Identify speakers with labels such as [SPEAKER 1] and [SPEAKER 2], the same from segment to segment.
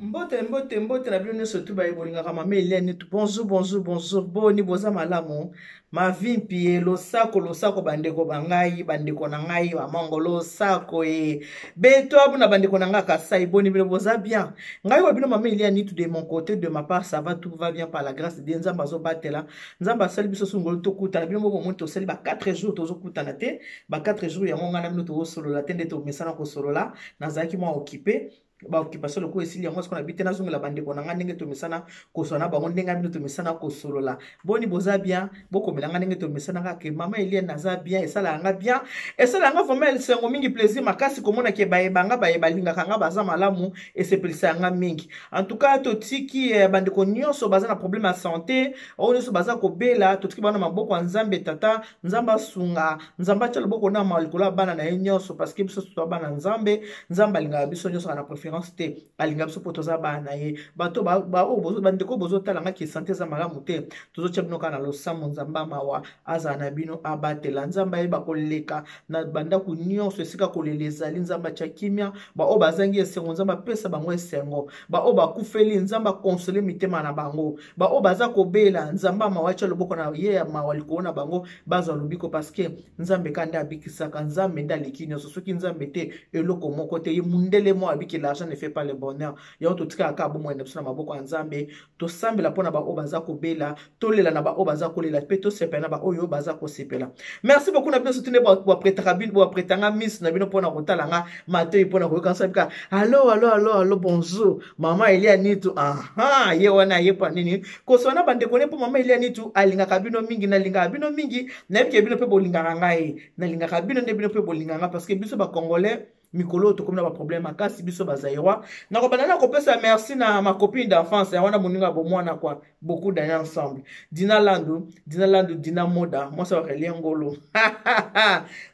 [SPEAKER 1] Mbote mbote mbote na bino nyonso tu baye bolingaka mama Eliane tu. Bonjour bonjour bonjour, boni boza malamu? Mavimpi ye losako losako bandeko ba ngai, bandeko na ngai bamango losako ye beto abu na bandeko na ngai Kasai, boni bino boza bien? Ngai wa bino mama Eliane tu, de mon côté, de ma part ça va, tout va bien par la grâce de Dieu. Nzambe azobatela, Nzambe asali biso sungolo tokutana bino moko bomoni tosali ba 4 jours tozokutana te, ba 4 jours yango ngai na bino tozosolola te nde tomesana kosolola. Nazalaki mwa occupé, baoccupation lokola esili yango sikoyo na bi te nazongela bandeko na ngai ndenge tomesana kosolola na bango, ndenge bino tomesana kosolola. Boni boza bien? Bokomela ngai ndenge tomesana kaka ke mama Eliane naza bien, esalaka nga bien, esalaka nga vraiment esengo mingi, plaisir makasi komona ke bayeba nga, baye balingaka nga baza malamu, esepelisaka nga mingi. En tout cas totiki bandeko nyonso baza na problème ya santé, oyo nyonso baza kobela, totiki bango na maboko ya Nzambe Tata. Nzambe asunga, Nzambe atya loboko na mawa likolo ya bana na ye nyonso, parce que biso toza bana Nzambe. Nzambe alingaka biso nyonso na préférence te, alingaka biso mpo toza bana na ye. Bato oyo bandeko bozotala nga ke santé eza malamu te, tozotya bino kaka na losambo. Nzambe ya mawa azala na bino, abatela. Nzambe ayeba koleka na bandako nyonso esika kolela ezali, Nzambe atya kimia. Baoyo bazangi esengo, Nzambe apesa bango esengo. Baoyo bakufeli, Nzambe akonsole mitema na bango. Baoyo baza kobela, Nzambe ya mawa atya loboko na ye ya mawa likolo na bango, bazwa lobiko, parce que Nzambe ka nde abikisaka, Nzambe nde aleki nyonso. Soki Nzambe te, eloko moko te. Ye mundele mo abiki, l'argent ne fait pas le bonheur. Yango totikaka kaka bomoi na biso na maboko ya Nzambe. Tosambela mpona baoyo baza kobela, tolela na baoyo baza kolela, mpe tosepela na baoyo baza kosepela. Merci beaucoup na bino surtout nde bapretaka bino, bapretanga miso na bino mpona kotala nga, matoi mpona koyoka nso bika. Allo allo allo allo, bonjour mama Elia Nitu. Aha, ye wana ye mpo nini koswana bandeko ne, mpo mama Elia Nitu alingaka bino mingi, nalingaka bino mingi, nayebi ke bino mpe bolingaka ngai, nalingaka bino nde bino mpe bolingaka ngai, parce que biso bacongolais mikolo oyo tokomi na baproblème makasi, biso bazaïrois. Nakobanda na kopesa merci na ma copine d'enfance ya wana, moninga ya bomwana quoi, beaucoup d'années ensemble, Dina Landu, Dina Landu, Dina Moda, mwasi ya Aurélien Ngolo,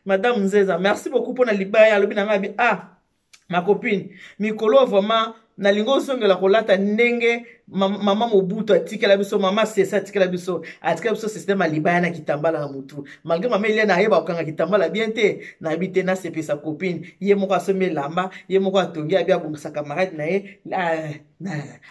[SPEAKER 1] madame Nzeza, merci beaucoup mpona libaya. Alobi na ngai abi ah ma copine, mikolo vraiment nalingi ozongela kolata ndenge mama Mobutu atikela biso, mama Sese atikela biso, atikela biso système ya libaya na kitambala na mutu. Malgré mama Eliane ayeba kokanga kitambala bien te, nayebi te, nasepesa copine, ye moko asombi elamba, ye moko atongi, abi abongisa camarade na ye.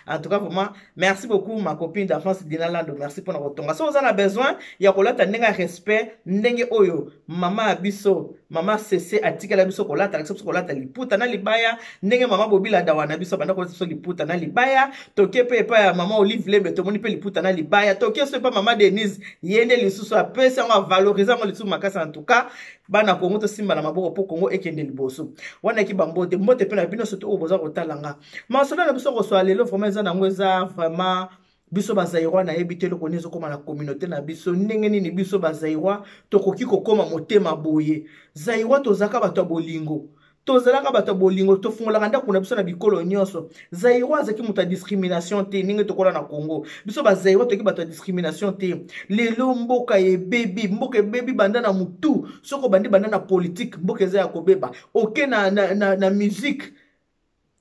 [SPEAKER 1] En tout cas vraiment merci beaucoup ma copine d'enfance Dina Lando, merci mpona kotonga. So oza na besoin ya kolata ndenge ya respect, ndenge oyo mama ya biso mama Sese atikela biso kolata, alakisa biso kolata liputa na libaya, ndenge mama Bobila Dawa na biso abanda kolata biso liputa na libaya. Toke mpe epai ya mama Olive Lembe, tomoni mpe liputa na libaya. Toke so epai mama Denise, ye nde lisusu apesi yango, avalorize yango lisusu makasi. En tout cas bana Kongo, tosimba na maboko mpo Kongo ekende liboso. Wana eki bambote mbote mpe na bino surtout oyo boza kotala nga. Masolo na biso koswala lelo vraiment eza nango, eza vraiment biso bazaïrois. Nayebi te eloko nini ezokóma na communauté na biso, ndenge nini biso bazaïrois tokoki kokóma motema boye. Zaïrois tozalaka bato ya bolingo, tozalaka bato ya bolingo, tofungolaka ndako na biso na bikolo nyonso. Zaïrois azalaki moto ya discrimination te. Ndenge tokola na Congo, biso bazaïrois toyaki bato ya discrimination te. Lelo mboka ebebi, mboka ebebi banda na motu. Soki obandi banda na politique, mboka eza ya kobeba. Oke na musique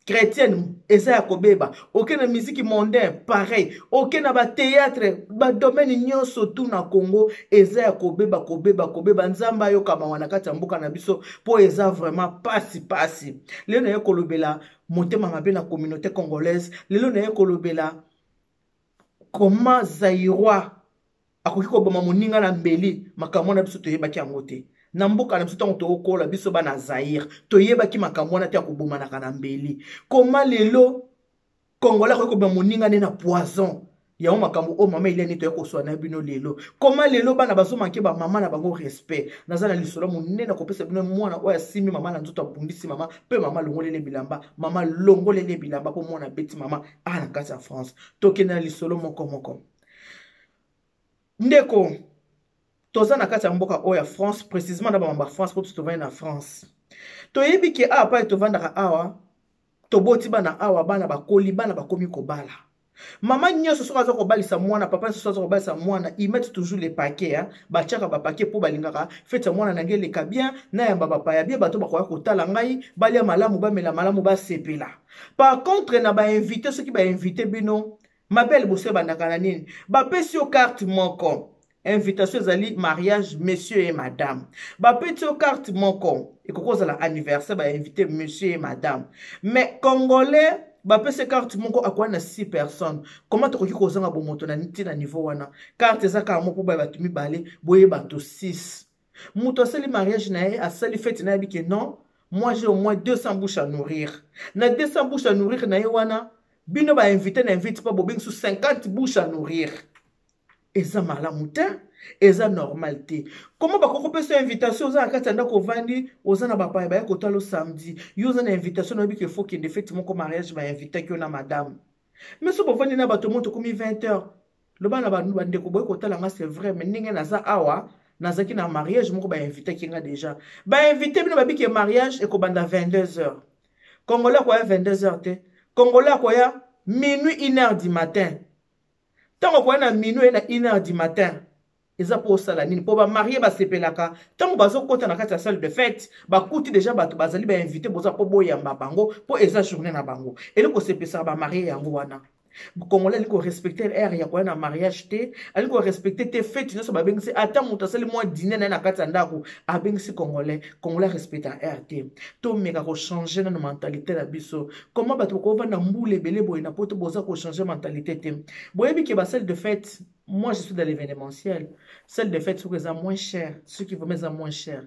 [SPEAKER 1] chrétienne, eza ya kobeba. Oke na musique mondain, pareil. Oke na bathéâtre, badomaine nyonso tu na Congo eza ya kobeba, kobeba, kobeba. Nzambe ayoka mawa na kati ya mboka na biso, mpo eza vraiment pasi pasi. Lelo naye kolobela motema mabe na communauté congolaise. Lelo naye kolobela comment zaïrois akoki koboma moninga na mbeli. Makambo wana biso toyebaki yango te na mboka na biso. Ntango tokokola, biso bana Zaire toyebaki makambo wana te ya kobomanaka na mbeli. Koma lelo congolais akoki koboma moninga nde na poison? Yango makambo oyo mama Eliani toya koswa na bino lelo. Koma lelo bana bazomanke bamama na bango respect? Naza na lisolo monene kopesa bino. Mwana oyo asimbi mama na nzoto, abundisi mama, mpe mama alongoleli bilamba, mama longoleli bilamba mpo mwana abeti mama a na kati ya France. Tokende na lisolo moko moko. Ndeko, toza na kati ya mboka oyo ya France, précisement na bamamba France, mpo biso tovandi na France. Toyebi ke awa pai tovandaka awa, toboti bana awa, bana bakoli, bana bakomi kobala. Mama nyonso soki aza kobalisa mwana, papa nyonso aza kobalisa mwana, ils mettent toujours les paquets, hein. Batiaka bapaquet mpo balingaka fete ya mwana na ngai eleka bien, nayamba bapaya bien, bato bakoya kotala ngai balia malamu, bamela malamu, basepela. Par contre na bainvité, soki bainvité bino mabe liboso ebandaka na nini? Bapesi yo carte moko invitation, ezali mariage monsieur et madame. Bapesi yo carte moko, ekoki kozala anniversaire, bainvité monsieur et madame. Mais congolais Bapesi carte moko, akoya na 6 personnes. Comment tokoki kozanga bomoto na ntina niveau wana? Carte eza kaka moko, boya bato mibale, boye bato 6. Moto asali mariage na ye, asali fete na ye, abike non, moi j'ai au moins 200 bouches à nourrir. Na 200 bouches à nourrir na ye wana, bino bainvite na invite mpo bobengisi 50 bouches à nourrir. Eza malamu te, eza normal te. Koma bakoki kopesa invitation, oza na kati ya ndako, ovandi, oza na bapaya baye kotala samedi, yo oza na invitation, nayebi ke faut kende feti moko, mariage, bainvitaki yo na madame. Mais so bovandi na bato mo, tokomi 20 heures, loba na bandeko boye kotala nga, c'est vrai, mais ndenge naza awa, nazalaki na mariage moko, bainvitaki nga déjà. Bainvite bino, babiki mariage ekobanda 22 heures. Congolais akoya 22 heures te, Congolais akoya minuit, 1 heure du matin. Ntango akoya na minuit, ye na 1 heure du matin, eza mpo osala nini? Mpo bamarie basepelaka ntango bazokɔta na kati ya salle de fête, bakuti déjà bato bazali bainvite, boza mpo boyamba bango, mpo eza journée na bango, eloko kosepesaka bamarie yango wana. Congolais alingi korespecte heure ya koya na mariage te, alingi korespecte te fete nyonso babengisi. Ata moto asali mwa dîner na ye na kati ya ndako, abengisi Congolais, Congolais arespecte heure te. Tomeka kochange nano mentalité na biso. Comment bato bakovanda mbula ebele boye na Poto, boza kochange mentalité te? Boyebi ke basalle de fête, moi je suis dans l'événementiel, salle de fête soki eza moins cher, soki vraiment eza moins cher,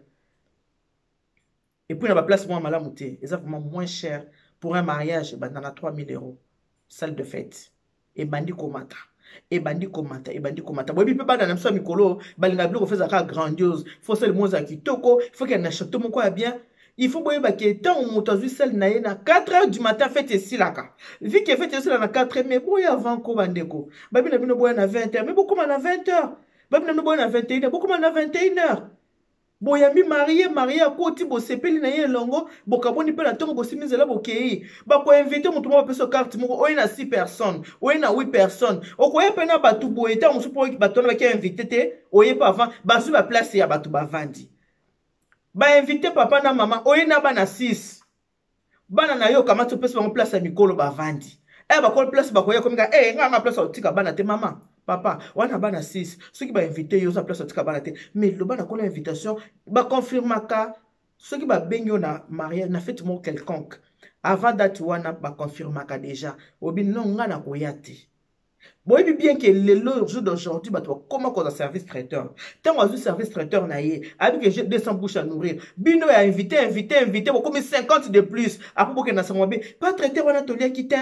[SPEAKER 1] et puis na baplace mwa malamu te, eza vraiment moins cher. Pour un mariage, ebanda na 3000 euros salle de fête, ebandi komata, ebandi komata, ebandi komata. Boyebi mpe bana na biso ya mikolo balingaka biloko faut ezalaka grandiose, faut salle moko ezala kitoko, faut kende na château moko ya bien. Il faut boyeba ke ntango moto azwi salle na ye na 4 heures du matin, fête esilaka. Vu ke fête esila na 4 heures, mais boya avant ko bandeko babi na bino boya na 20 heures, mais bokóma na 20 heures. Babi na bino boya na 21 heures, bokóma na 21 heures. Boyambi marie, marie akoti, bosepeli na ye elongo, bokaboni mpe na ntongo, bosimi nzela, bokei. Bakoinvite moto moko, bapesa carte moko, oye na 6 personnes, oye na 8 personnes, okoya mpe na bato boye. Ntango mosusu mpo bato wana baki invite te, oye mpe avant, bazwi baplace ya bato, bavandi. Bainvite papa na mama, oye na bana 6, bana na yo okamati, opesi bango place ya mikolo, bavandi. E bakolo place bakoya komika e nga nga place otika bana te. Mama, papa wana, bana 6, soki bainvite yo, oza place otika bana te. Mais loba na kola invitation, baconfirmaka. Soki babengi yo na mariage, na fête moko quelconque, avant date wana baconfirmaka déjà. Obi non, nga nakoya te. Boyebi bien ke lelo, jour d'aujourd'hui, bato bakóma kozwa service traiteur. Ntango azwi service traiteur na ye, ayebi ke j'ai 200 bouches à nourrir. Bino ya invité, invité, invité, bokomi 50 de plus. Apo bokende na sango mabe pa traiteur wana, toliaki te,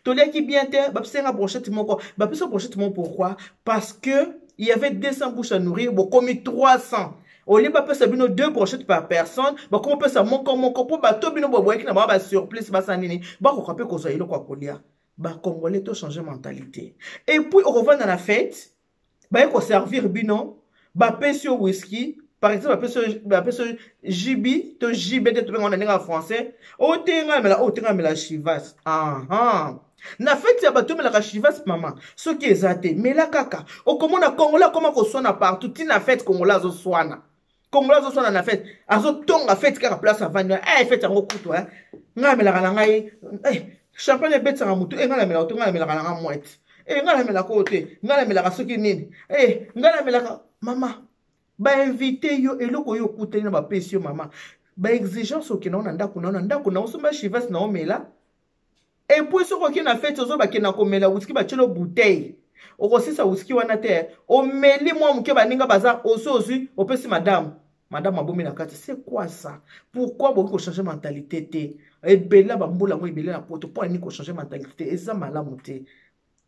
[SPEAKER 1] toliaki bien te, bapesenga brochette moko, bapesa brochette moko. Pourquoi? Parce que il y avait 200 bouches à nourrir, bokomi 300. Olie bapesa bino deux brochettes par personne, bakoma opesa moko moko, mpo bato bino boboyaki na bango basurplace, basala nini? Bakoka mpe kozwa eloko ya kolia. Bacongolais, tochange mentalité. Et puis okovanda na fête, baye koservir bino, bapesi yo whisky par exemple, bapesi yo JB to JB te, tobenga na ndenge ya français. Oyo te ngai amela, oyo te ngai amela Chivas. Aha, na fête ya bato omelaka Chivas, mama, soki eza te, mela kaka. Okomona Congolais akoma koswana partout, ntina fête. Congolais azoswana, Congolais azoswana na fête, azotonga fête kaka place avandi. Eh, fête yango kutu, eh. Ngai amelaka na ngai, eh, champagne ebetisaka motu. Eh, ngai namelaka te, ngai namelaka na ngai mwete. Eh, ngai namelaka oyo te, ngai namelaka soki nini. Eh, ngai namelaka. Mama, bainvite yo, eloko oyo okutani na bapesi yo, mama, baexigence. Okende ngo na ndako na yo, na ndako na osomba Chivas na omela. Et puis soki okei na fête, ozo bakenda komela whisky, batielo bouteille, okosisa whisky wana te. Omeli mwa moke, baninga baza osi ozwi, opesi madame, madame abomi na kati. C'est quoi ça? Pourquoi bokoki kochange mentalité te? Ebele bambula yango ebele na Poto, mpo anini kochange mentalité te? Eza malamu te.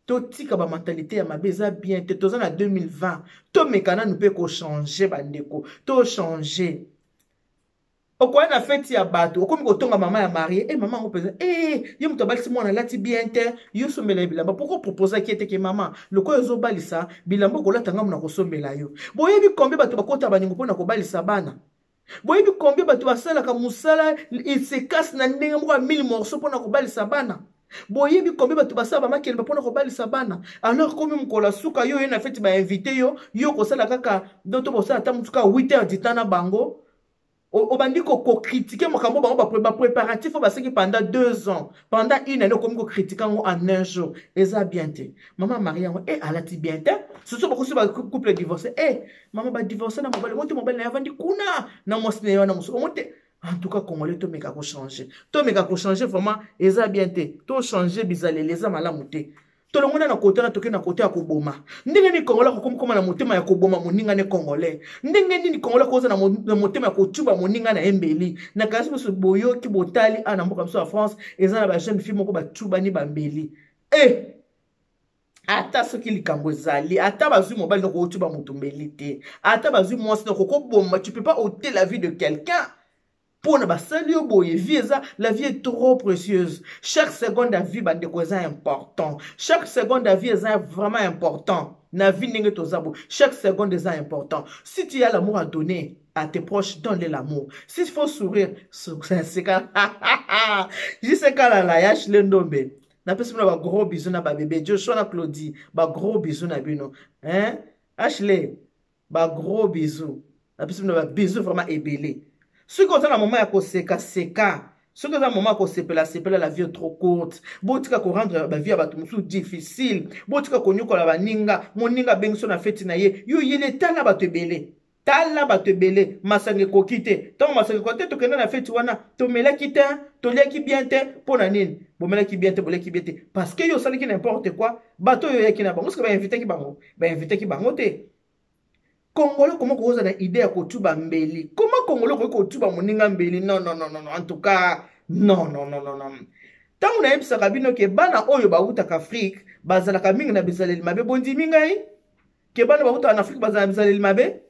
[SPEAKER 1] Totika bamentalité ya mabe, eza bien te. Toza na 2020, tomeka nanu mpe kochange. Bandeko, tochange. Okoya na feti ya bato, okomi kotonga mama ya marie. E mama yango mpenza, e ye moto abalisi mwana, alati bien te, yo sombela ye bilamba. Pourquoi proposaki ye te ke mama, lokola ozobalisa, bilamba okolata, ngambo na kosombela yo? Boyebi combien bato bakota baningo mpona kobalisa bana? Boyebi combien bato basalaka mosala esekase na ndenge moko ya mille morceau mpona kobalisa bana? Boyebi combien bato basala bamakelemba mpona kobalisa bana? Alors komi mokolo ya suka, yo oye na feti, bainvite yo, yo kosala kaka do to bosala ata motuka 8 heures du temps na bango, obandi kocritiquer makambo bango bapréparatif oyo baseki pendant 2 ans, pendant une année, okomi kocritiquer yango en un jour. Eza bien te. Mama marie yango e alati bien te, surtout bakosi bacouple divorcé. E mama badivorce na mobali, omo te mobali na ye avandi kuna na mwasi na ye wana mosusu, omo te. En tout cas, Congolais, tomeka kochanger, tomeka kochanger vraiment. Eza bien te, tochanger bizaleli, eza malamu te. Tolongona na kote na toke na kote ya koboma. Ndenge nini Congolais akokomikoma na motema ya koboma moninga ne Congolais? Ndenge nini Congolais akoza na motema ya kotuba moninga na ye mbeli? Na kasi biso boyoki botali a na mboka biso ya France, eza na ba jeune fille moko batubani bambeli. Ata soki likambo ezali, ata bazwi mobali noko otuba moto mbeli te, ata bazwi mwasi noko koboma, tu peux pas ôter la vie de quelqu'un mpona basali yo boye. Vie eza, la vie est trop précieuse. Chaque seconde ya vie, bandeko, eza important. Chaque seconde ya vie eza vraiment important na vie. Ndenge toza boye, chaque seconde eza important. Si tu as l'amour à donner à tes proches, donne-les l'amour. S'il faut sourire, seka. Jisekalala yashile ndombe, napesi bino bagros bisous na babebe Joshua na Claudie, bagros bisous na bino, hein? Ashley, bagros bisous, napesi bino babisous vraiment ebele. Soki oza na moment ya kosekaseka, soki oza moment ya kosepela-sepela, la vie est trop courte. Botika korendre bavie ya bato mosusu difficile, botika konyokola baninga. Moninga abengi so na feti na ye, yo yele, tala bato ebele, tala bato ebele, masanga ekoki te. Ntango masanga ekoki te, tokende na feti wana, tomelaki te, toliaki bien te. Mpo na nini bomelaki bien te, boliaki bien te? Parce que yo osalaki n'importe quoi. Bato oyo oyaki na bango, soki bainvitaki bango, bainvitaki bango te. Congolais, koma koza na idée ya kotuba mbeli? Koma Congolais okoki kotuba moninga mbeli? Non, non, non, non, en tout cas, non, non, non, non, non. Ntango nayebisaka bino ke bana oyo bautaka Afrique bazalaka mingi na bizaleli mabe, bondimi ngai ke bana bautaka na Afrique bazala na bizaleli mabe?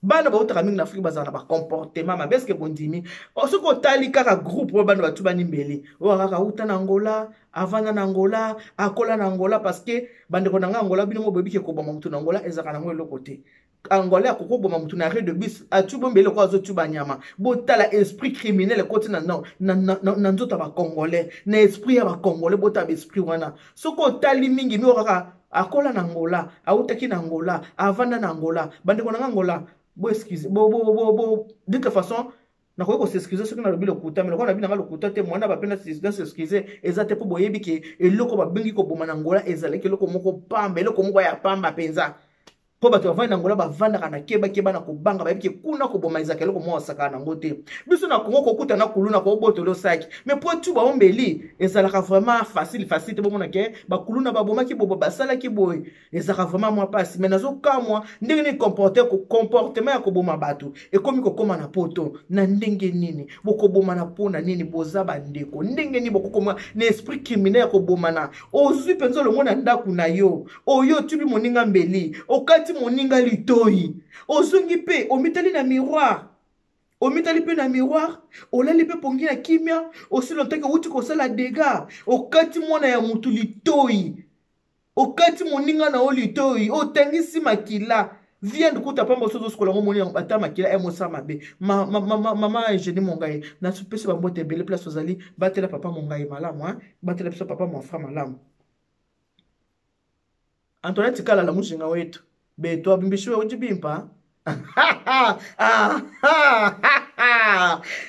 [SPEAKER 1] Bana bautaka mingi na Afrique bazala na bacomportement mabe, eske bondimi? Soki otali kaka groupe oyo bana batubani mbeli oyo, kaka auta na Angola, avanda na Angola, akola na Angola. Parce que bandeko na ngai, Angola, bino mo boyebi ke koboma motu na Angola ezalaka nango eloko te. Angolais akokoboma motu na arrêt de bus, atubi mbeli lokola azotuba nyama. Botala esprit criminel ekoti na nzoto ya bacongolais, na esprit ya bacongolais. Botala baesprit wana. Soki otali mingi mingi, kaka akola na Angola, autaki na Angola, avanda na Angola. Bandeko na nga Angola, bo excuse bo, bo, bo, bo, de toute façon nakoki kos'excuser soki nalobi lokuta, me lokola nabi nanga lokuta te, mwana bape na s'excuser eza te, mpo boyebi ke eloko babengi koboma na Angola ezalaki eloko moko pamba, eloko moko ya pamba mpenza, mpo bato bavandi na Angola bavandaka na kebakeba, na kobanga. Bayebi ke kuna koboma ezalaka eloko moko asakaka nango te. Biso na Kongo, kokuta na kuluna, kobotola osaki, mais po tuba ombeli ezalaka vraiment facile facile te. Bomona ke bakuluna babomaki bobo, basalaki boye, ezalaka vraiment mwa mpasi. Mais nazokamwa ndenge nini comportement ya koboma bato ekomi kokóma na Poto. Na ndenge nini bokobomana? Mpo na nini? Boza bandeko, ndenge nini bokokoma na esprit criminel ya kobomana? Ozwi mpenza olongo na ndako na yo, oyo otubi moninga mbeli, okati moninga litoi, ozongi mpe omitali na miroir, omitali mpe na miroir, olali mpe pongi na kimia. Osili ontaki outi kosala dega, okati mwana ya motu litoi, okati moninga na yo litoi, otangisi makila, viande kuta pamba. Oso ozosukola yango, moni ata makila emosala mabe. Mama Eugénie Mongai, nasopesi bambote ebele place ozali. Batela papa Mongai malamu, batela biso papa Mwafra malamu. Antoinette Kalala, mushinga wetu betu abimbishiwe uji bimpa.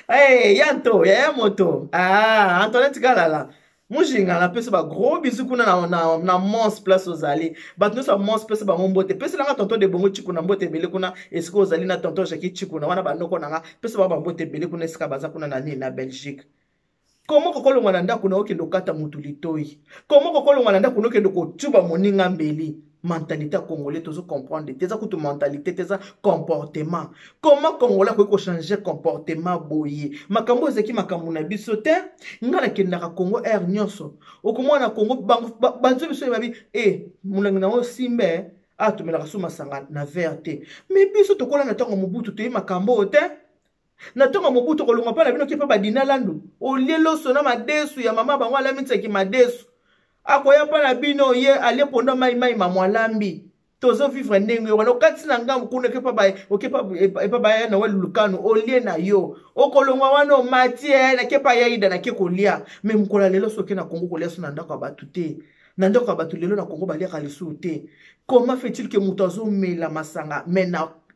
[SPEAKER 1] Hey, yanto yaya moto, ah, Antoinette Kalala mushinga, napesi bagros bisous kuna na Mons place ozali. Bato nyonso ya Mons, pesa bango mbote. Peselanga tonton de Bongo Chikuna mbote ebele kuna esika ozali, na tonton Jacki Chikuna wana, banoko nanga, pesa bango bambote ebele kuna esika baza kuna na nini, na Belgique. Komo kokolongwa na ndako na okende okata motu litoi? Komo kokolongwa na ndako na okende kotuba moninga mbeli? Mentalité ya Congolais tozo comprendre te. Eza kutu mentalité te, eza comportement. Comment Congolais akoki kochanger comportement boye? Makambo ezalaki makambo na biso te. Ngai nakendaka Congo aire nyonso, okomona na Congo banzo biso babi e molangi nango simbe a tomelaka so masanga na verre te. Mais biso tokola na ntango Mobutu, toye makambo oyo te. Na ntongo Mobutu, kolongwa mpa na bino ke mpe badina landu, olie loso na madesu ya mama bango alamitisaki madesu, akoya mpa na bino, ye alie pondo mai mai mamo alambi. Tozovivre ndenge wana. Okatisi na ngambu kuna, okepa baya na welulukanu, olie na yo, okolongwa wana, omati nake pa yaida, nake kolia. Me mokolo ya lelo, soki na Kongo, kolia so na ndako ya bato te. Na ndako ya bato lelo na Kongo baliaka lisusu te. Comment fait-il ke moto azomela masanga me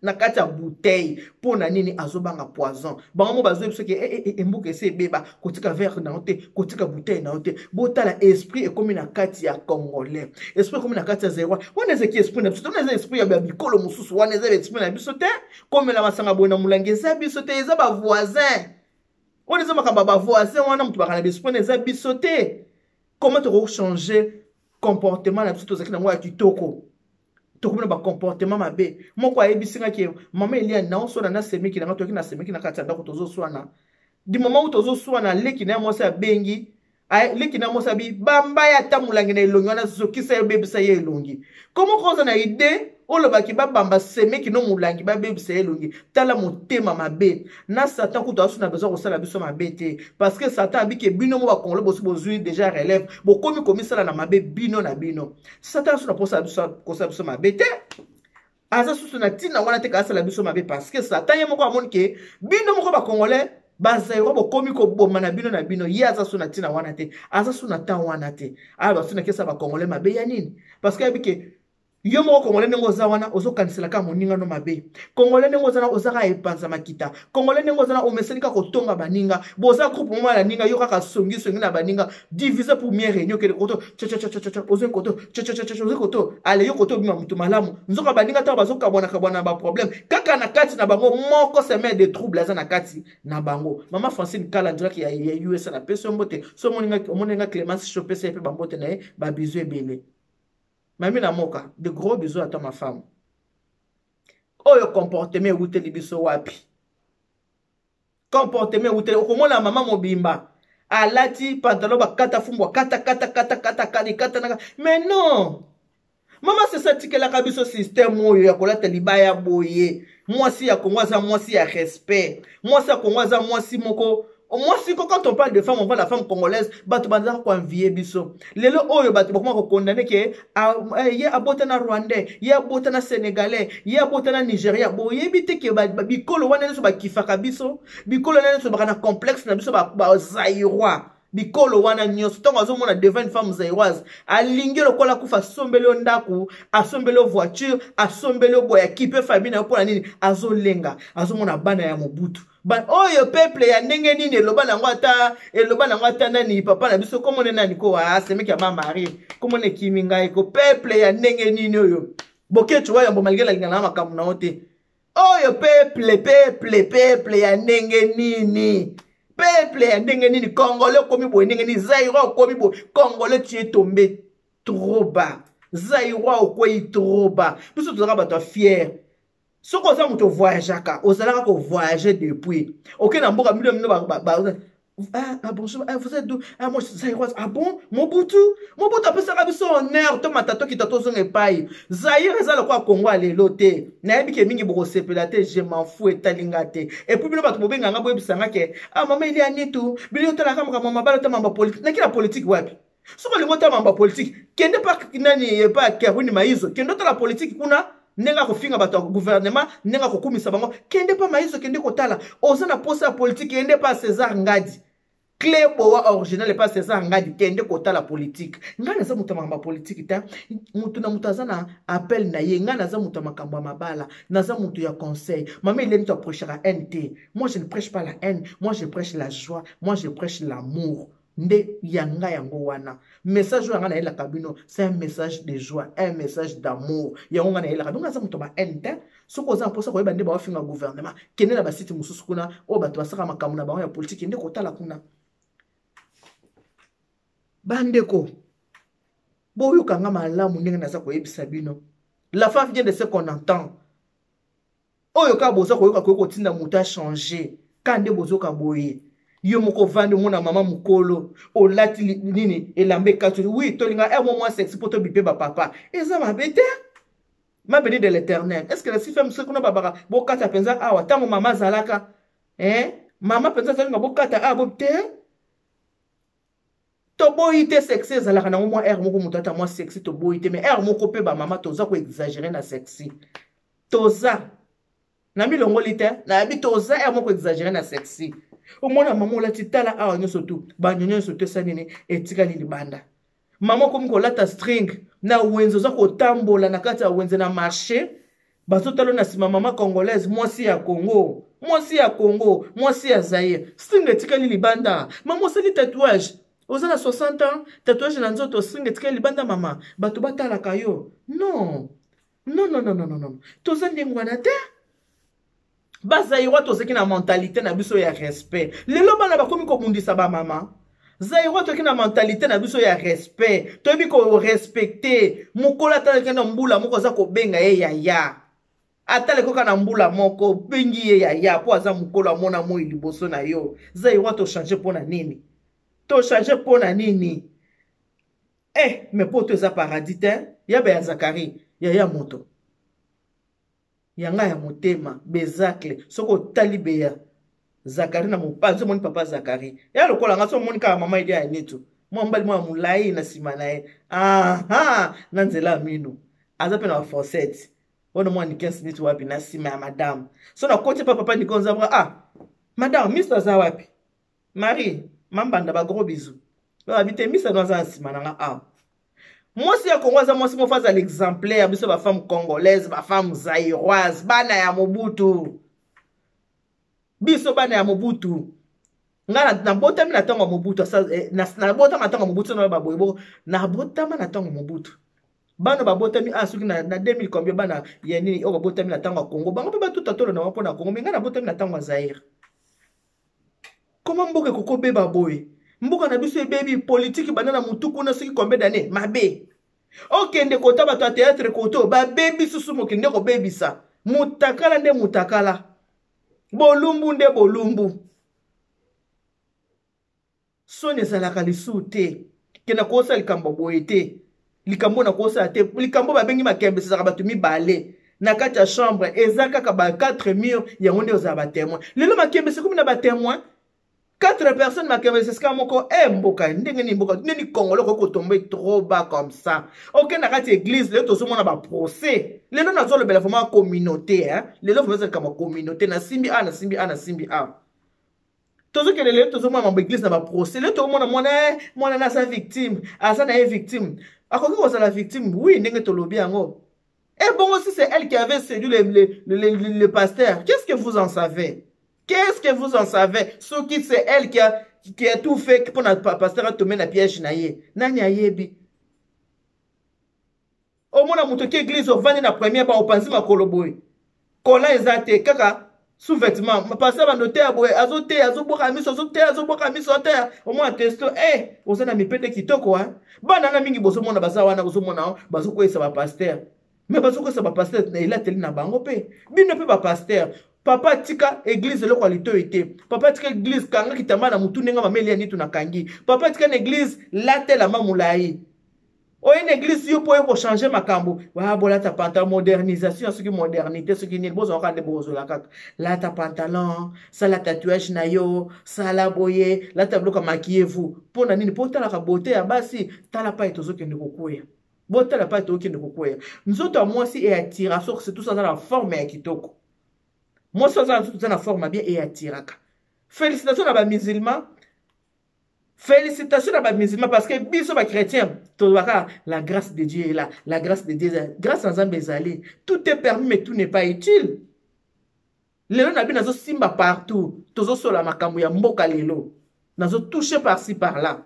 [SPEAKER 1] na kati ya bouteille? Mpo na nini? Azobanga poison. Bango mo bazoyebi soki embuka esi ebeba, kotika verre na yo te, kotika bouteille na yo te. Botala esprit ekomi na kati ya Congolais, esprit ekomi na kati ya Zaïrois. Wana ezaki esprit na biso te, wana eza esprit ya bikolo mosusu, wana eza esprit na biso te. Komela masanga boye na molangi eza biso te, eza bavoisin. Wana eza makambo ya bavoisin wana, moto bakana biso mpona eza biso te. Comment tokoki changer comportement na biso tozalaki nango ya kitoko? Tokomi na bacomportement mabe. Moko ayebisi nga ke mama Eliane, naoswana na semeki na nga, toyaki na semeki na kati ya ndako, tozoswana. Du moment où tozoswana, leki na ye mwasi abengi, leki na mwasi abi bamba ye ata molangi na elongi wana, zokisa ye, obebisa ye elongi. Komo koza na ide olobaki babamba semeki no molangi, babebisa ye elongi? Tala motema mabe na Satan. Kutu asu na besoin kosala biso mabe te, parce que Satan abiki bino mo bakongolo bosi bozwi déjà relève, bokomi komisala na mabe bino na bino. Satan asu na mposa kosala biso mabe te, aza susu na ntina wana te kasala biso mabe, parce que Satan ye moko amoni ke bino moko bacongolais, bazairo, bokomi koboma na bino na bino. Ye aza su na ntina wana te, aza su na temps wana te. Aya basu na kesa bacongolais mabe ya nini? Parce que ayebi ke yo moko congolais, ndenge oza wana, ozokanisela kaka moninga no mabe. Congolais, ndenge oza wana, oza kaka epanza makita. Congolais, ndenge oza wana, omeseni kaka kotonga baninga. Boza groupe moko na ninga yo, kaka songisongi na baninga, divise pour mieux régner. Okende koto chachachachacha, ozwi koto chachachacha, ozwi koto ale yo koto, obima moto malamu. Nzoka baninga ntango bazokabwanakabwana na baproblème kaka na kati na bango moko, semeur de trouble aza na kati na bango. Mama Francine Kala ndiraki ya USA, napesi yo mbote. So omoni nga Clémence Shopesa ye mpe bambote na ye, babizu ebele. Mami na moka, de gros bisous à toi, ma femme. Oyo comportement ewuteli biso wapi? Comportement ewuteli, okomona mama mobimba alati pantalon bakata fumbwa, kata kata kata kata kata kata naka. Mais non, mama Sese atikelaka biso système oyo ya kolata libaya boye. Mwasi ya Kongo aza mwasi ya respect. Mwasi ya Kongo aza mwasi moko, mwasi ko. Quand on parle de femme, on voit la femme congolaise. Bato bazaka koenvier biso. Lelo oyo bato bakoma kokondane ke ye abota na Rwandais, ye abota na Sénégalais, ye abota na Nigeria. Boyebi te ke bikolo wana nyonso bakifaka biso? Bikolo wana nyonso baka na complexe na biso Bazaïrois. Bikolo wana nyonso, ntango azomona devant une femme zaïroise, alingi lokola kufa. Asombeli yo ndako, asombeli yo voiture, asombeli yo boye, akipe famille na yo. Mpona nini? Azolenga, azomona bana ya Mobutu. Oyo peuple ya ndenge nini? Eloba nango ata, eloba nango ata nani, papa na biso, komone nani ko, asemeki ya mamarie, komone ekimi ngai ko. Peuple ya ndenge nini oyo? Bokecu wayambo, malgré nalingana na makambo na yo te, oyo peuple, peuple, peuple ya ndenge nini? Peuple ya ndenge nini? Congolais okomi boye ndenge nini? Zaïrois okomi boye? Congolais, tu es tombé trop bas. Zaïrois okwei trop bas. Biso tozalaka bato ya fier. Soki oza moto ovoyageaka, ozalaka kovoyage depuis oke na mboka bino bino. Ah, ah, bonjour, ah, vous êtes d'où? Ah, moi, je suis zaïroise. Ah bon? Mobutu? Mobutu apesaka biso honneur, tomata, tokita, tozonga epai. Zaïre eza lokola Congo ya lelo te. Nayebi ke mingi bokosepela te, je m'en fous, etali nga te. Et puis bino bato bobenganga, boyebisanga ke ah, mama Elia Nitu, bino otalaka makambo ya mabala, otama bapolitique. Naki na politique wapi? Soki olingi otala makambo ya politike, kende pa nani, epa Kerwin Maizo, kende otala politike kuna, ndenge akofinga bato ya gouvernement, ndenge akokumisa bango. Kende pa Maizo, kende kotala. Oza na posa ya politike, kende pa César Ngadi, clé boa original, epa César Ngadi, kende kotala politike. Ngai naza moto ya makambo ya politike te. Moto na moto aza na appel na ye. Ngai naza moto ya makambo ya mabala, naza moto ya conseil. Mama Eleni to aprêchaka haine te. Moi, je ne prêche pas la haine. Moi, je prêche la joie. Moi, je prêche l'amour. Nde yanga yango wana message oyo yanga nayelaka bino, c'est un message de joie, un message d'amour. Yango nga nayelaka bino. Aza moto ba haine te. Soki oza mposa koyeba nde baofinga gouvernement, kende na basite mosusu kuna oyo bato basaka makambo na bango ya politike, kende kotala kuna. Bandeko, boyokanga malamu ndenge naza koyebisa bino. La femme vient de ce qu'on entend. Oyo kaka boza koyoka, koki kotinda moto achange ka nde bozoka boye. Yo moko ovandi, omona mama mokolo olati nini, elamba ekati. Oui, tolinga r mo mwa sexy mpo tobipe bapapa, eza mabe te. Ma béni de l'Éternel, est ce que la sifem soki kuna babaka bokata mpenza awa ntango mama azalaka, eh? Mama mpenza azalinga bokata awa bo te. Toboyi te, sexy ezalaka nango mwa aire moko, moto ata mwa sexy, toboyi te. Mais aire moko mpe bamama toza koexagere na sexy. Toza na milongoli te, nayebi toza aire moko exagere na sexy. Omona mama olati, tala awa nyonso tu, banyonyo nyonso tu esa nini, etikali libanda. Mama okomi kolata string na wenze, oza kotambola na kati ya wenze na marché, bazotala na nsima. Mama congolaise, mwasi ya Congo, mwasi ya Congo, mwasi ya Zaire, string etikali libanda. Mama osali tatouage, oza na 60 ans, tatouage na nzoto, string etikali libanda. Mama, bato batalaka yo. Non, non, non, non, non, non, toza ndenge wana te. Bazaïrois tozalaki na mentalité na biso ya respect. Lelo bana bakomi kobundisa bamama. Zaïrois toyaki na mentalité na biso ya respect, toyebi korespecte mokolo. Ata na mbula moko aza kobenga ye yaya, ata lekoka na mbula moko, obengi ye yaya mpo aza mokolo, amona moi liboso na yo. Zaïrois tochange mpo na nini? Tochange mpo na nini? Eh, mais poto eza paradis te. Yaba ya Zakari, yaya moto yanga ya motema bezacle. Soki otali beya Zakari na mopanzi, omoni papa Zakari ya lokola nga. So omoni kaka mama Elia ya Netu, mwa mobali mwa molai na nsima na ye, aha, na nzela ya mino aza mpe na baforsete wana. Mwa Nikensi neti wapi na nsima ya madame. So nakoti pa papa Niko Nzabra, ah, madame miso aza wapi? Marie Mambanda, bagros bisous. Babi te misano aza na nsima na nga awa. Mwasi ya Kongo aza mwasi moko azala exemplaire. Biso bafemme congolaise, bafemme zaïroise, bana ya Mobutu, biso bana ya Mobutu. Nga nabotami na ntango ya Mobutu, nabotama na ntango ya Mobutu. Sono baboye boko, nabotama na ntango ya Mobutu. Bana babotami ah, soki na 2000 combien, bana ya nini oyo babotami na ntango ya Kongo, bango mpe batuta tolo na bango mpo na Kongo. Me ngai nabotami na ntango ya Zaire. Koma mboka ekoki kobeba boye? Mboka na biso ebebi, politiki banda na motu kuna soki combien d'année mabe. Okende kota bato ya théâtre koto babebi susu, mokili nde kobebisa, mutakala nde mutakala, bolumbu nde bolumbu. Soni ezalaka lisusu te. Kenda kosala likambo boye te, likambo na kosala te, likambo babengi makembe ezalaka bato mibale na kati ya chambre, eza kaka ba 4 mur, yango nde ozala batémoin. Lelo makembe sekomi na batémoin 4 personnes, makembe esika moko. E mboka ndenge nini? Mboka nini? Congolais okoki kotombe trop bas comme ça? Oke na kati ya église, lelo tozomona baprocès. Lelo nazolobela vraiment communauté, hein? Lelo vraiment eza likambo ya communauté. Nasimbi a, nasimbi a, nasimbi a. Tozokende lelo, tozomona mambo église na baprocès. Lelo tokomona mwana, mwana na aza victime, aza na ye victime. Akoki kozala victime, oui, ndenge tolobi yango. Et bon, si c'est elle qui avait séduit le pasteur, qu'est-ce que vous en savez? Qu'est-ce que vous en savez? Ce qui c'est elle qui a tout fait pour notre pasteur a tombé na piège na ye. Nani ayebi? Omona moto ki église, ovandi na première ba, opanzi makolo boye. Kola eza te, kaka sous-vêtement. Pasteur bando teya boye, azoteya, azoboka miso, azoteya, azoboka miso, ateya. Omona testo, eh, oza na mipende kitoko, hein. Bana na mingi bozomona baza wana, bozomona bazokweyisa ba pasteur. Me bazokweyisa ba pasteur na elateli na bango mpe. Bino mpe ba pasteur. Papa tika église eloko ya litoi te. Papa tika église, kanga kitamba na mutu ndenge mameli ya nitu nakangi. Papa tika na église, latelama molai. Oye na église yo mpo oye kochange makambo. Ba bolata pantalon, modernisation, soki modernité, soki nini, bozwa kaka nde bokozwela kaka. Lata pantalon, sala tatouage na yo, sala boye, lata biloko ya maquillez-vous. Mpo na nini? Mpo otalaka beauté ya basi. Tala pai tozokende kokweya, botala pai tozokende kokweya. Nzoto ya mwasi eatira soki surtout aza na forme ya kitoko. Mwasi aza na nzoto eza na forme ya bien, eatiraka. Félicitation na bamusulman, félicitation na bamusulman, parce que biso bachrétien tolobaka la grâce de Dieu est là, la grâce de Dieu, grâce na Nzambe ezali. Tout est permis mais tout n'est pas utile. Lelo na bino nazosimba partout, tozosola makambo ya mboka. Lelo nazotouche par-ci par-là.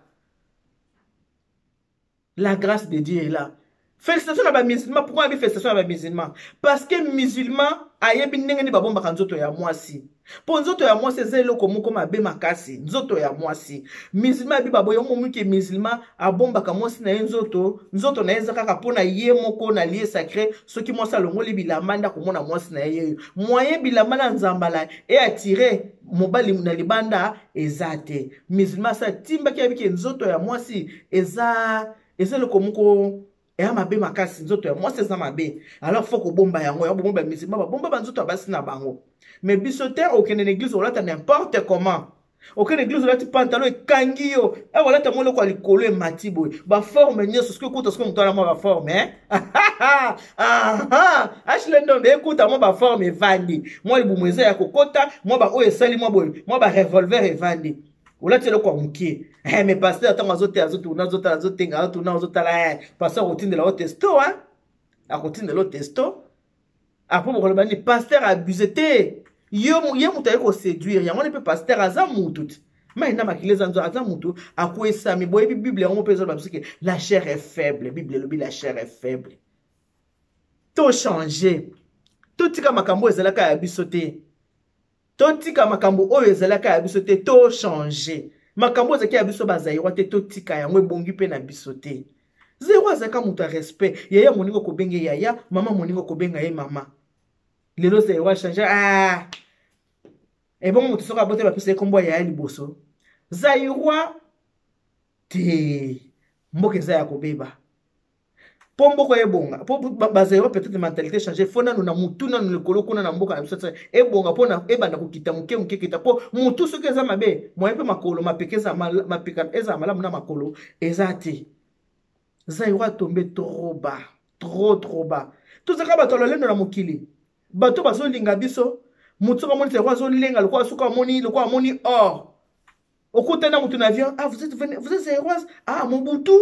[SPEAKER 1] La grâce de Dieu est là. Félicitation na bamusulman. Pourquoi abi félicitation na bamusulman? Parce que musulman ayebi ndenge nini babombaka nzoto ya mwasi, mpo nzoto ya mwasi eza eloko moko mabe makasi. Nzoto ya mwasi, musulman ayebi baboye omomuki. Musulman abombaka mwasi na ye nzoto, nzoto na ye eza kaka mpo na ye moko na lieu sacré. Soki mwasi alongoli bilamba, nde akomona mwasi na ye yeyo. Moyen bilamba na nzambala eatire mobali na libanda eza te. Musulman asa atimbaki, ayebiki nzoto ya mwasi eza eloko moko eya mabe makasi. Nzoto ya mwasi eza mabe, alors faut kobomba yango. Ya bomba, bamusulman babomba banzoto ya basi na bango, mais biso te. Okende na église, olata n'importe comment. Okende église, olati pantalon ekangi yo, olata mwa eloko ya likolo emati boye, baforme nyonso. Soki ekuta, soki moto wana mwa baforme Ashley Ndombe, ekuta mwa baforme evandi, mwa libumu eza ya kokota, mwa baoyo esali mwa boye, mwa barevolver evandi, olati eloko ya moke. Mais pasteur ntango azoteya, azotuna, azotala, azotenga, azotuna, azotala. Pasteur akotindela yo testo, akotindela yo testo. Après bokoloba nini? Pasteur abuse te, ye moto aye koséduire yango wana. Mpe pasteur aza mutu te, mai na makili eza nzo, aza mutu akwesami. Boyebi Bible yango mpe ezoloba biso ke la chair est faible. Bible elobi la chair est faible. Tochange, totika makambo ezalaka ya biso te. Totika makambo oyo ezalaka ya biso te, tochange makambo oyo ezalaki ya biso bazairwa te, totika yango, ebongi mpe na biso te. Zairwa azalaka moto ya respect. Yaya moninga okobenge yaya, mama moninga okobenga ye mama. Lelo zairwa change. Ah! Ebongo moto soki aboteli bapesa ye nkombo ya yaya liboso. Zairwa te, mboka eza ya kobeba. Mpo mboka ebonga, mpo bazairwa peut-être mentalité change, fo nanu na mutu nanu likolo kuna na mboka na biso ebonga, mpo na ebanda kokita moke moke kita, mpo mutu soki eza mabe moye mpe makolo mapeka eza mapeka eza malamu na makolo eza te. Zairwa tombe trop bas, trop trop bas. Tozalaka bato ya lolendo na mokili, bato bazolinga biso. Motu soki amoni zairwa azolenga lokola soki amoni lokola amoni or. Okutani na motu na avion, ah, vous êtes, vous êtes zairoise, ah, Mobutu.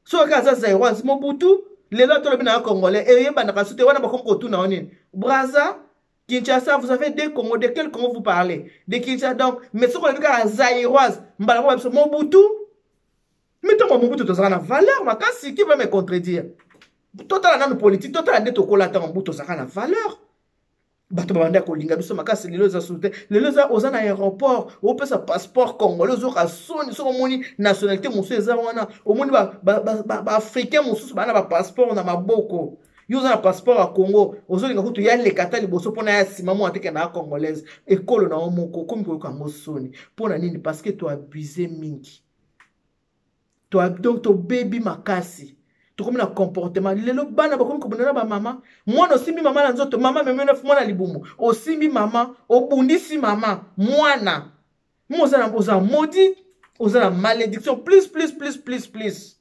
[SPEAKER 1] Soki aza zairoise, Mobutu. Lelo atolobi na congolais eyebanaka su te wana, bakomi kotuna yo nini? Braza, Kinshasa, vous avez deux Congo, de quel Congo vous parlez? De Kinshasa. Donc, mais soki olobi kaka zairoise, mbala moko biso Mobutu. Mais ntango Mobutu tozalaka na valeur makasi, qui va me contredire? Totala nanu politique, totala nde tokola. Ntango Mobutu tozalaka na valeur, bato babanda kolinga biso makasi. Lelo eza susu te. Lelo eza oza na aéroport, opesa passeport congolais, ozoka soni soki omoni nationalité mosusu eza wana. Omoni baafricain mosusu baa na bapasseport na maboko, yo oza na passeport ya Congo, ozolinga kutu ya leka ata liboso mpona ya nsima mwana teke na ya congolaise. Ekolo na yo moko okomi koyoka yango soni. Mpo na nini? Parce que toabuse mingi, donc tobebi makasi, tokomi na comportement. Lelo bana bakomi kobunda na bamama. Mwana osimbi mama na nzoto, mama memi mwana libumu, osimbi mama, obundisi mama mwana mo. Oza na, oza maudit, oza na malédiction plus plus plus plus plus.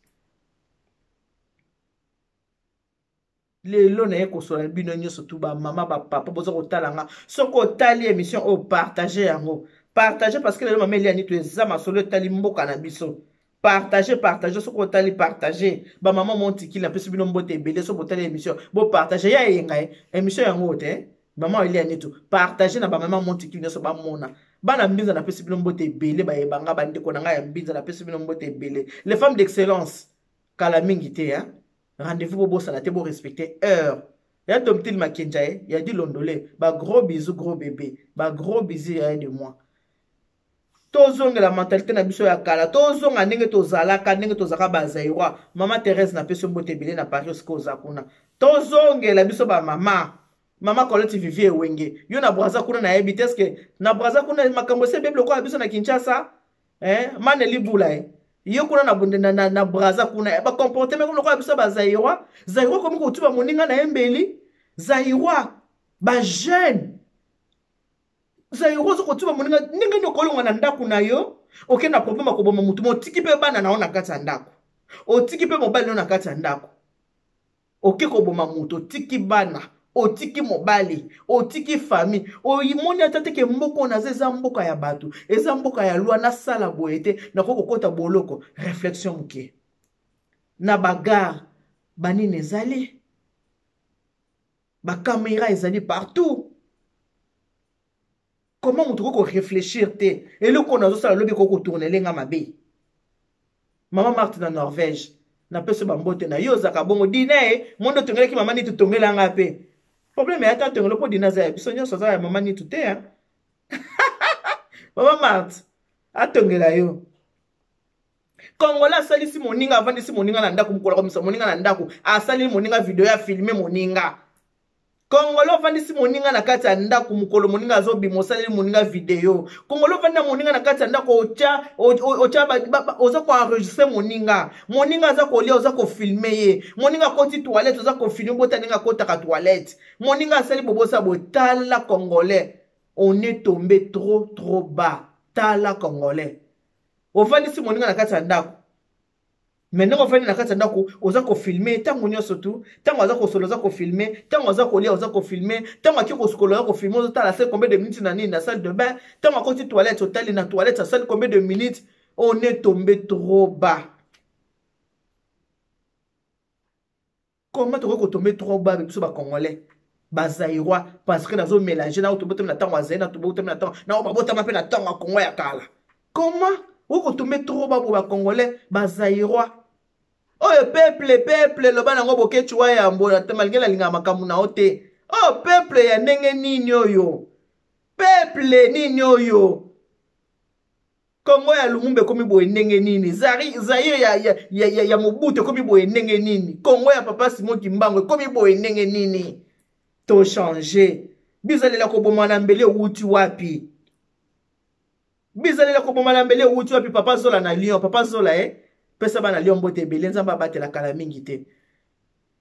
[SPEAKER 1] Lelo naye kosola bino nyonso tu, bamama, bapapa boza kotala nga. Soki otali émission oyo, partage yango, partage, parce que lelo mama Eliani to eza masolo etali mboka na biso. Partage, partage, soki otali, partage. Bamama Montikili, napesi bino mbote ebele. Soki botali émission, bopartage ya eyenga ye émission yango te. Mama Eliani to partage na bamama Montikili nyonso bamona. Bana Mbinza, napesi bino mbote ebele. Bayebanga bandeko na ngai ya Mbinza, napesi bino mbote ebele. Les femmes d'excellence, kala mingi te hein? Rendez-vous, bobosana te, borespecte heure ya Domtile Makenja ye ya di Londole. Ba gros bisous, gros bébé, ba gros bisous ya de moi. Tozongela mentalité na biso ya kala, tozonga ndenge tozalaka, ndenge tozalaka bazairoi. Mama Thérèse, napesi yo mbote ebele na Paris osika oza kuna. Tozongela biso bamama. Mama Colette Vivie Ewenge, yo na Braza kuna, nayebi te eske na Braza kuna makambo esi ebebi lokola biso na Kinshasa, eh? Mane libula ye yo kuna na, na, na, na Braza kuna, eh, bacomportement lokola biso bazairoi. Zairoi komi kotuba moninga na ye mbeli. Zairoi, bajeune zairoi oza kotuba moninga ndenge nini? Okolongwa na ndako na yo, okende na problème ya koboma motu, motiki mpe bana na yo na kati ya ndako, otiki mpe mobali na yo na kati ya ndako, oke koboma moto, otiki bana, otiki mobali, otiki famille. Omoni ata teke mboka oyo naza eza mboka ya bato, eza mboka ya loi, nasala boye te, nakoki kokɔta boloko. Réflexion moke na bagare banini ezali, bakamera ezali partout. Comment moto okoki korefléchir te? Eloko oyo nazosala lobi ekoki kotournele nga mabe. Mama Marte na Norvège, napesi bambote na yo. Ozalaka bongo dina ye mondo otongelaki mama Nitu, tongela nga mpe. Problème ya ata tongelo, mpo dina aza ya biso nyonso, aza ya mama Nitu te. Mama Marte atongela yo. Kongola asalisi moninga, avandisi moninga na ndako, mokolo akomisa moninga na ndako, asaleli moninga video, afilme moninga. Kongolo ofandisi moninga na kati ya ndako, mokolo moninga azobima, osaleli moninga video. Kongolo ofandi na moninga na kati ya ndako, otya otya oza koenregistre moninga. Moninga aza kolia, oza kofilme ye. Moninga akoti toilette, oza kofilme bota ndenge akotaka toilette. Moninga asali bobosa boye. Tala congolais, on est tombé trop trop bas. Tala congolais, ofandisi moninga na kati ya ndako, me ndenge ofandi na kati ya ndako, oza kofilme ntango nyonso tu. Ntango aza kosolo, oza kofilme. Ntango aza kolia, oza kofilme. Ntango ake kosukola, oza kofilme. Ozotala asali combien de minutes na nini na salle de bain. Ntango akoti toilette, otali na toilette asali combien de minutes. On est tombé trop bas. Comment tokoki kotombe trop bas, biso bacongolais, bazaïrois? Parce que nazo mélange na oyo tobotami na ntango ya Zaire, na tobotami na ntango na oyo babotama mpe na ntango ya Kongo ya kala. Comment okoki kotombe trop bas bo bacongolais, bazaïrois oyo? Peuple, peuple, loba nango Boketshu wa yambo, malinge nalingaka makambo na yo te. Oyo peuple ya ndenge nini oyo? Peuple nini oyo? Kongo ya Lumumba ekomi boye ndenge nini? Zaire ya Mobutu ekomi boye ndenge nini? Kongo ya Papa Simon Kimbangu ekomi boye ndenge nini? To changer. Bizalela koboma na mbele ewuti wapi? Bizalela koboma na mbele ewuti wapi? Papa Zola na Lyon, Papa Zola eh? Pesa bana Lyon mbote ebele, Nzambe abatela kala mingi te.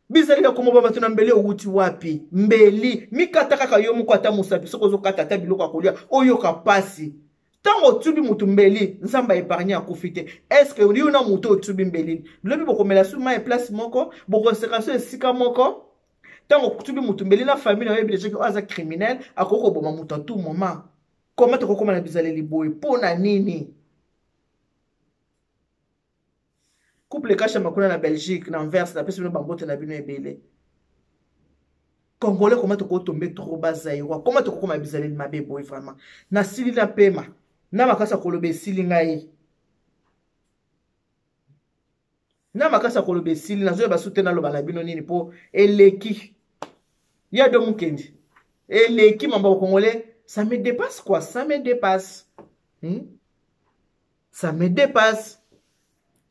[SPEAKER 1] Bizali ya komoba bato na mbeli owuti wapi? Mbeli mikata kaka yo moko, ata mosapi soki ozokata ata biloko ya kolia oyoka pasi. Ntango otubi motu mbeli, Nzambe aepargne akufi te. Estce yo na motu otubi mbeli lobi bokomela su mai place moko, bokoseka so esika moko? Ntango otubi motu mbeli na famille na yo, oyebi deja ke oyo aza criminel, akoki koboma moto a tout moment. Koma tokokoma na bizaleli boye mpo na nini? Couple Kashama kuna na Belgique, na Anvers, napesi bino bambote na bino ebele. Congolais, koma tokotombe trop bazaïrois, koma tokokoma bizaleli mabe boye? Vraiment nasili na pema na makasi ya koloba, esili ngai na makasi ya koloba, esili. Nazoyeba su te naloba na bino nini, mpo eleki ya do mokendi, eleki mambo. Congolais, ça me dépasse quoi, ça me dépasse, Ça me dépasse.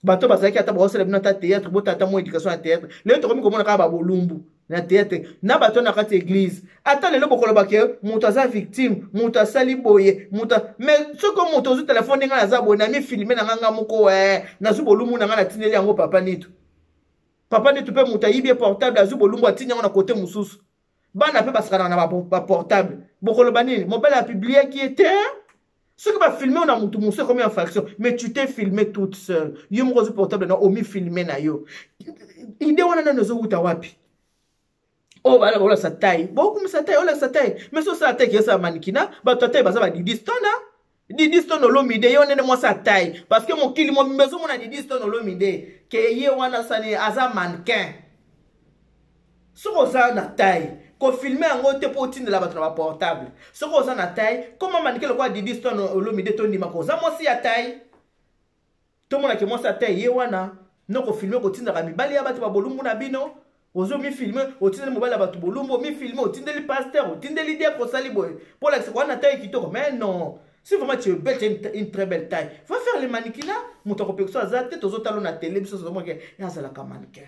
[SPEAKER 1] Bato bazalaki ata bakosala bino ata théâtre, bota ata mwa éducation ya théâtre. Lelo tokomi komona kaka babolumbu na théâtre na bato na kati ya église. Ata lelo bokoloba ke moto aza victime, moto asali boye, moto. Mais soki moto ozwi telefone, ndenge naza boye, na mifilme na nga nga moko, nazwi bolumbu na nga, natindeli yango Papa Nitu. Papa Nitu mpe moto ayibi ye portable, azwi bolumbu, atindi yango na kote mosusu. Bana mpe basakanaka na baportable, bokoloba nini? Mobali apubliaki ye te. Soki bafilme yo na motu mosusu, ekomi infraction, mais tu t'es filmé toute seule, yo moko ozwi portable na omifilme na yo. Ide wana nano ezowuta wapi? Oyo bana baolakisa tai, bokumisa tai, olakisa tai, mais so osala tai keyosala manikina. Bato ya tai baza badidi stone, Didi Stone Olomide. Ye wana nde mwasi atai, parce que mokili mobimba ezomona Didi Stone Olomide ke ye wana sani aza mannequin. Soki oza na taille, kofilme yango te mpo otindela bato na baportable. Soki oza na taille, koma mannequin lokola Didi Stone Olomide, tondimaka oza mwasi ya taille, tomonake mwasi ya taille ye wana. No kofilme kotindaka mibali ya bato babolumbu na bino. Ozo mifilme, otindeli mobali ya bato bolumbu, omifilme, otindeli pasteur, otindeli diacre, osali boye mpo olakisa kowana na taille kitoko. Mais non, si vraiment tu es belle, tu as une très belle taille, va faire le mannequinat. Moto akopekisa aza te. Tozotala na tele, biso tozomona azalaka mannequin.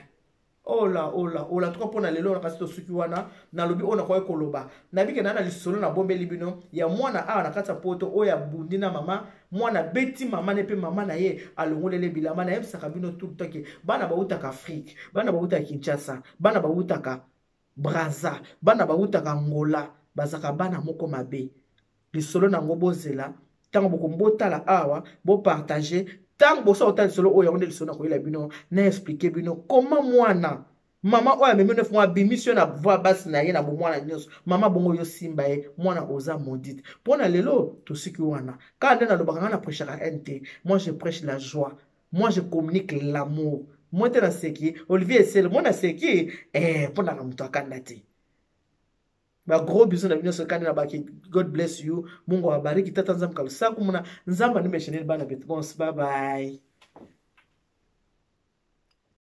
[SPEAKER 1] Ola ola ola tuka mpona lelo na kasi tosuki wana. Nalobi oyo nakoki koloba. Nabike na lisolo nabombeli bino ya mwana awa na kati ya Poto oyo abundi na mama. Mwana abeti mama ne mpe mama na ye alongolele bilamba. Nayebisaka bino tout le temps ke bana bautaka Afrique, bana bautaka Kinshasa, bana bautaka Braza, bana bautaka Angola, bazalaka bana moko mabe. Lisolo na yango bozela ntango bokombotala awa, bopartage ntango bosa kotala lisolo oyo. Yango nde lisolo nakoyela bino, na explike bino koma mwana mama oyo amemi 9 mois, abimisi yo na voi basi na ye na bomwana nyonso. Mama bongo yo simba ye mwana, oza maudite. Mpo na lelo tosuki wana. Kaka nde nalobaka, ngai na prêchaka haine te. Moi, je prêche la joie, moi je communique l'amour. Moi te naseki Olivier Esele, moi naseki mpo naka moto akanda te. Ba gros bisous na bino nyonso. Kandi na baki, God bless you, Mungu awabariki, tata Nzambe kalusaku muna Nzambe animesheneli bana betu bonse. Bye bye.